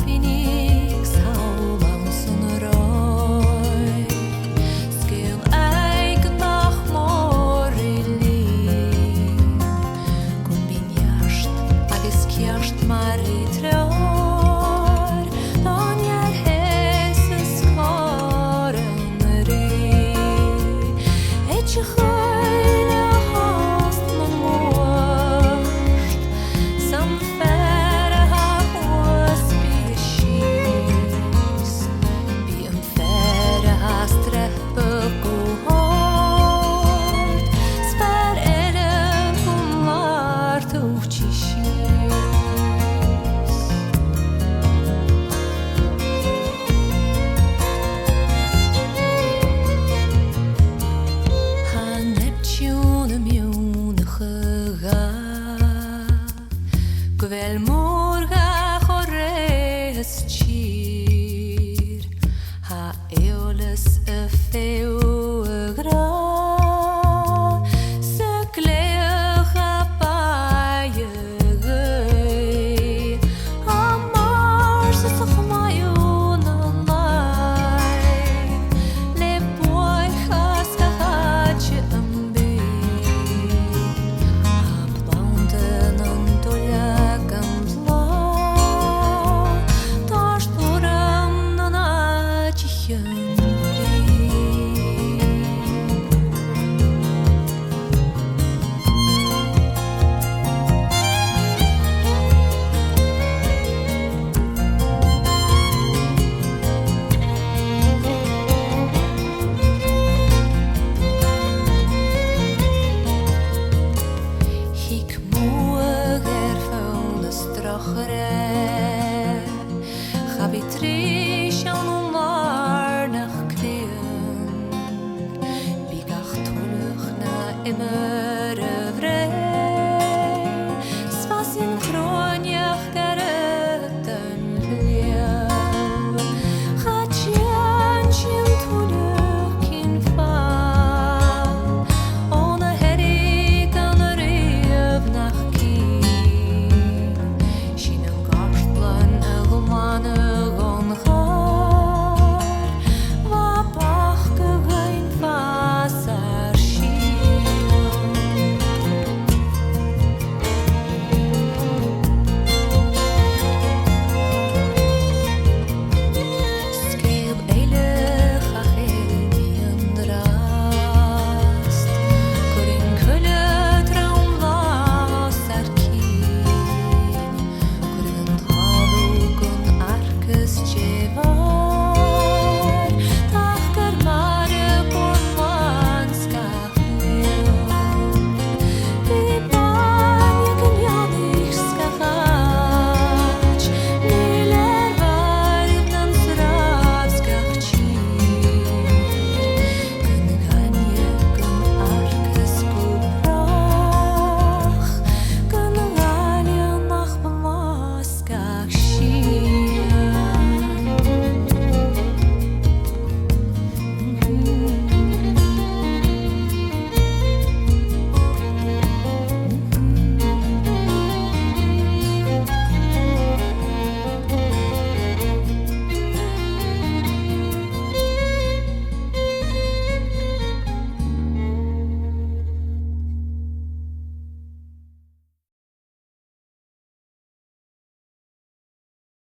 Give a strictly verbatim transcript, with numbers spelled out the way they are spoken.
Phoenix thall anns an robh sgeul aig nach mòr ri linn, gun bhith neart agus ceart mar ri treòir, don ear theas is còir an rì. Eadar-dhealaichte a thoirt mun cuairt, 's am fear a tha shuas bidh e sìos, bidh am fear a tha streap gu h-àrd, 's fear eile gun làr tuiteas sìos. Tha Neptune a' miannachadh gu bheil mòr-dhà cho rèidh is tìr. Tha Eòlas a' feitheamh a ghràdh 's a' gleidheadh a' bhàidh a' ghaoith. Tha Mars sa chomaidh na làimh le buaidh às gach àite am bi. Tha planntan an duilleag am blàth, tha stoirm nan àiteachan brèagha. Thig muadh air feadh na Sròcaire, cha bhi trì